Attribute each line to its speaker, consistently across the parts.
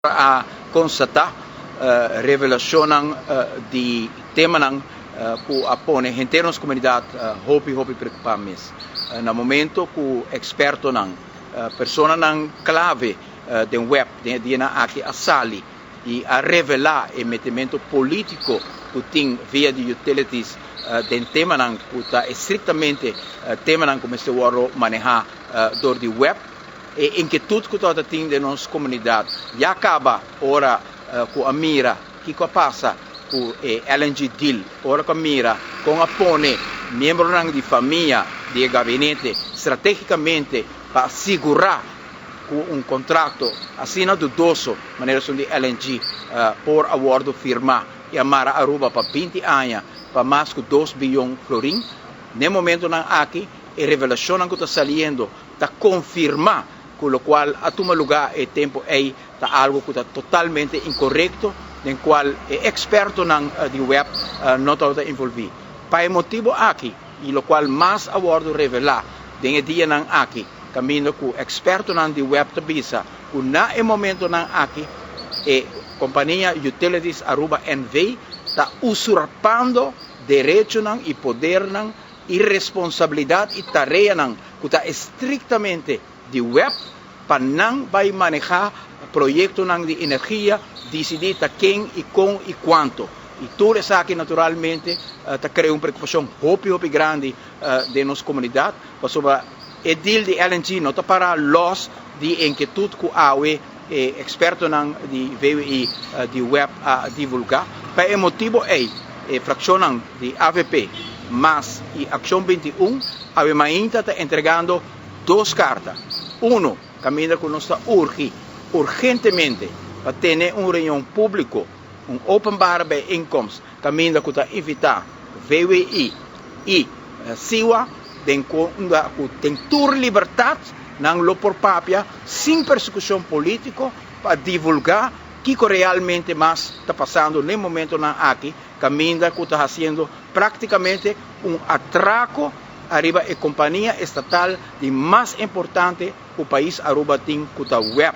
Speaker 1: A konstatá revelashonnan di temanan ku a pone henter nos komunidat hopi hopi preokupá mes. Na momento ku ekspertonan, personanan klave den web den e dianan aki a sali i a revelá e metementu polítiko ku tin via di utilities den temanan ku ta estriktamente temanan ku mester wòrdu manehá dor di web, E inkietut ku tabata tin den nos komunidat ya kaba ora ku a mira kiko a pasa ku e LNG deal, ora ku a mira kon a pone miembronan di famia di e gabinete strategikamente pa sigurá ku un kontrato asina dudoso manera esun di LNG por a wòrdu firmá i a mara Aruba pa 20 aña pa mas ku 2 biyon florin. Na e momentonan aki e revelashonnan ku ta saliendo ta konfirmá ku lokual a tuma lugá e tempu ei ta algu ku ta totalmente inkorekto, den kual e ekspertonan di web no tabata envolví. Pa e motibu aki i lokual mas a wòrdu revelá den e dianan aki, kaminda ku ekspertonan di web ta bisa ku na e momentonan aki e kompania Utilities Aruba NV ta usurpando derechonan i podernan i responsabilidat i tareanan ku ta estriktamente di web pa nan bai manehá proyektonan di energia, disidí ta ken i kon i kuantu. I tur esaki naturalmente ta krea un preokupashon hopi hopi grandi den nos komunidat, pasobra e deal di LNG no ta para los di inkietut ku awe e ekspertonan di VWI, di web, a divulgá. Pa e motibu ei, e frakshonnan di AVP, MAS i Akshon 21 awe mainta ta entregando dos karta. Uno, kaminda ku nos ta urgi urgentemente pa tene un reunion públiko, un openbare bijeenkomst, kaminda ku ta invitá VWI i SIWA, den ku den tur libertat nan lo por papia sin persekushon polítiko pa divulgá kiko realmente mas ta pasando na e momentonan aki, kaminda ku ta hasiendo práktikamente un atrako ariba e kompania estatal di mas importante ku pais Aruba tin, ku ta web.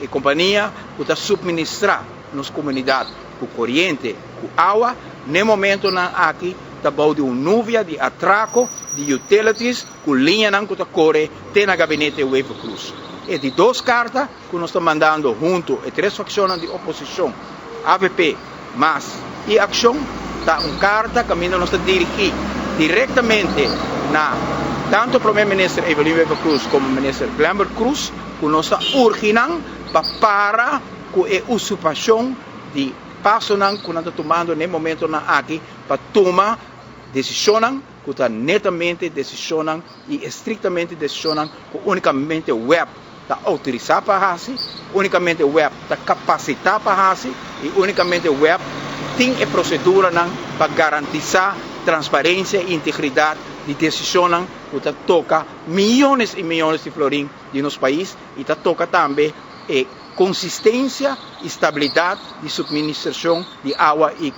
Speaker 1: E kompania ku ta suministrá nos komunidat ku koriente, ku awa, na e momentonan aki ta bou di un nubia di atrako di utilities ku liñanan ku ta kore te na gabinete Wever Croes. E di dos karta ku nos ta mandando huntu e tres frakshonnan di oposishon, AVP, MAS i Akshon, ta un karta kaminda nos ta dirigí direktamente na tantu Promé Minister Evelyn Wever Croes komo Minister Glenbert Croes, ku nos ta urgi nan pa para ku e usurpashon di pasonan ku nan ta tumando na e momentonan aki pa tuma desishonnan ku ta netamente desishonnan i estriktamente desishonnan ku únikamente web ta outorisá pa hasi, únikamente web ta kapasitá pa hasi i únikamente web tin e proseduranan pa garantisá transparensia i integridat di desishonnan ku ta toka miónes i miónes di florin di nos pais i ta toka tambe e konsistensia i stabilidat di suministrashon di awa i